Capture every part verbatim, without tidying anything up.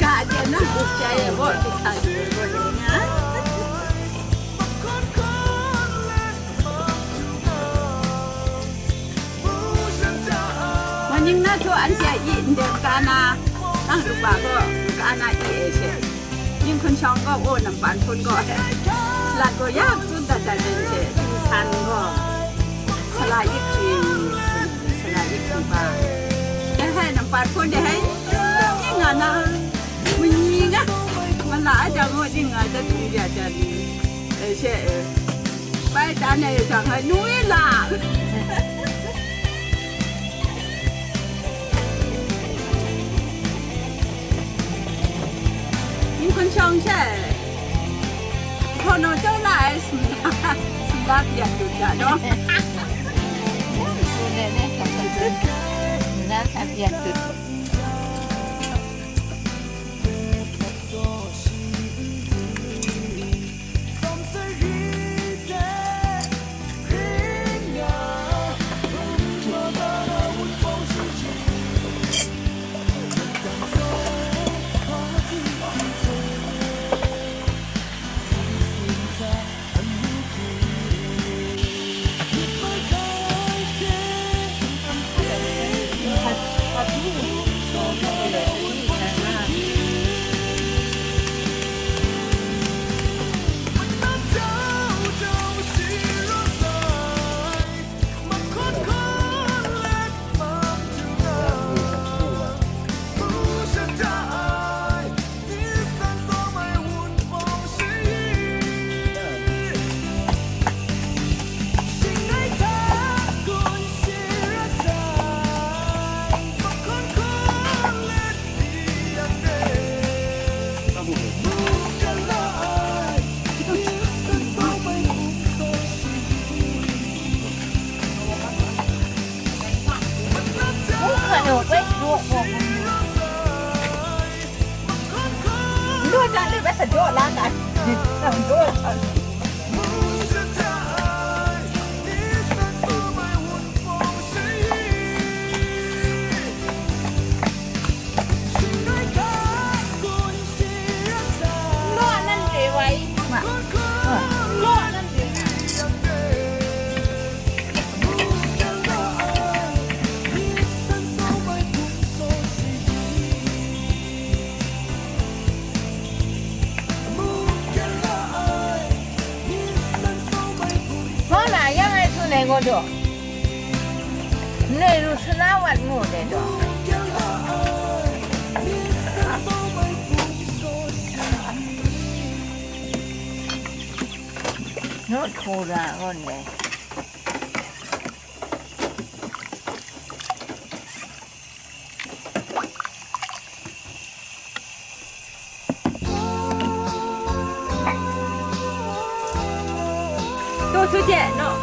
Ka de na bu cha ye bo ti ka ye bo ni na. Maning na to an pya i nden ka na, nang rupa ko ka na i e she. Ning kun shawng gaw, o, nampan hpun gaw, salat gaw ya tsun dat dat rin she, san gaw, sala yik chwi, sala yik chwi ba. Dai hai nampan hpun dai hai, ning nga na, mani nga, mala a jang gaw, ning nga dat ni ya jan ni, e she, e. Bai tan e jang hai, nu i la. Ning kun shawng she, hkaw naw chyaw la ai sumla, sumla pyak dut ga naw. Sumla pyak dut. Hpawng na yang ai htu nai gaw daw, nai ru suna wat mu dai daw. Naw htu ra gaw ndai. Taw htu de, naw.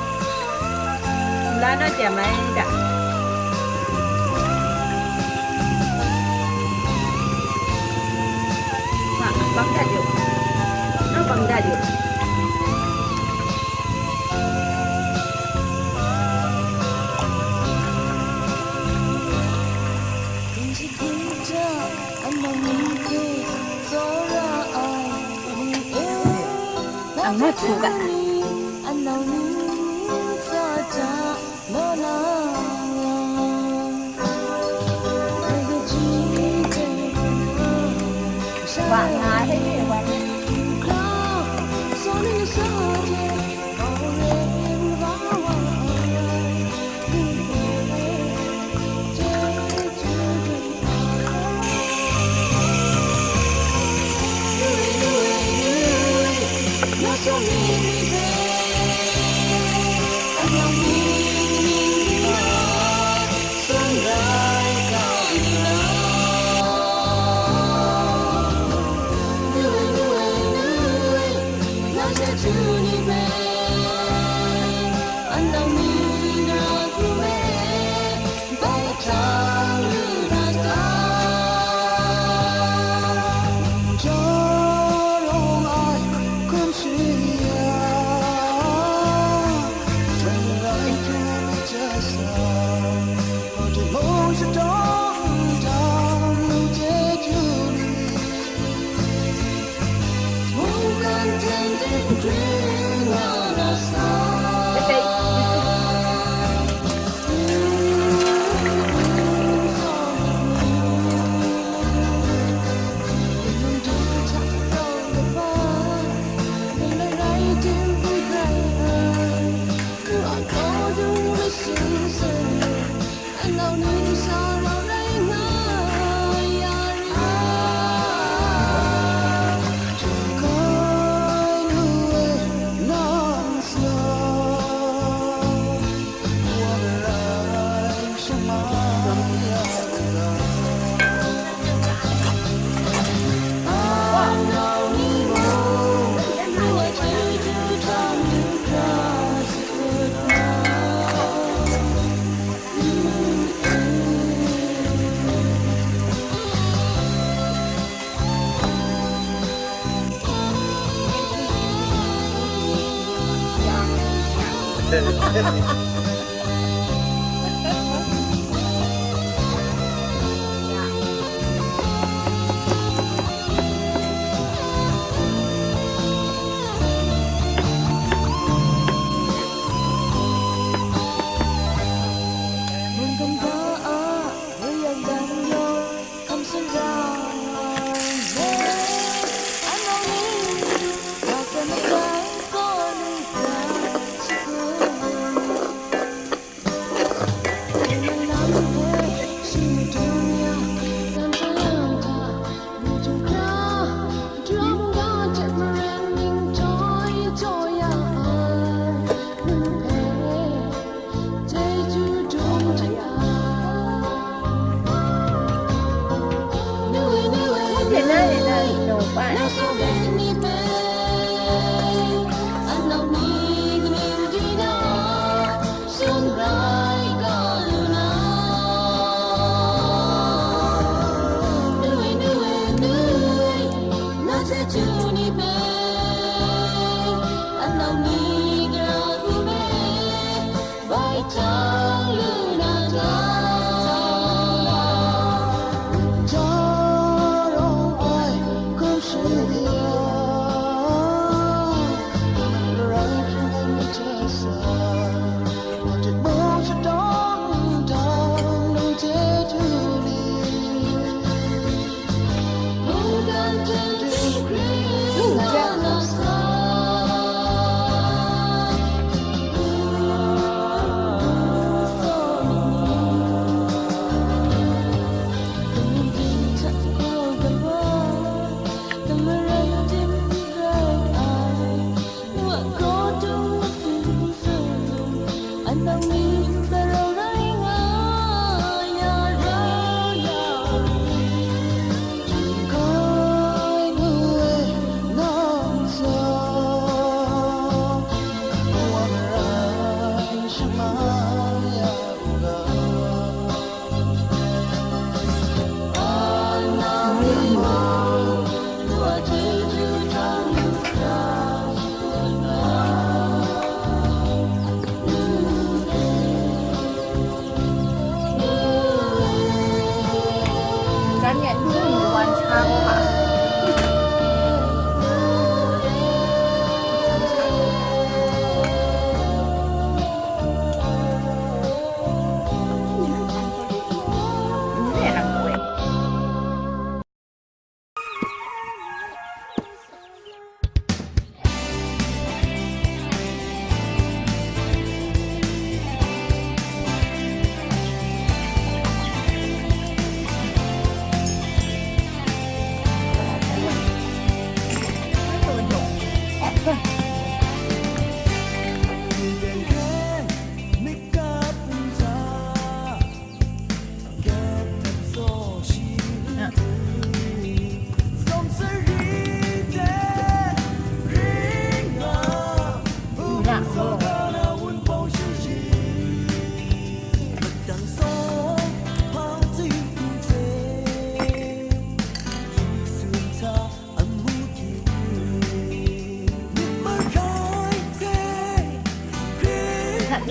Sumla naw de mai da. Bang dat yu. Nang bang dat yu. Ang na htu ga. Wa nga he ye wa.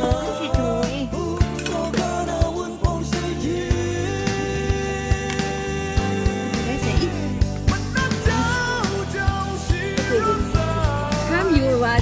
Come, you are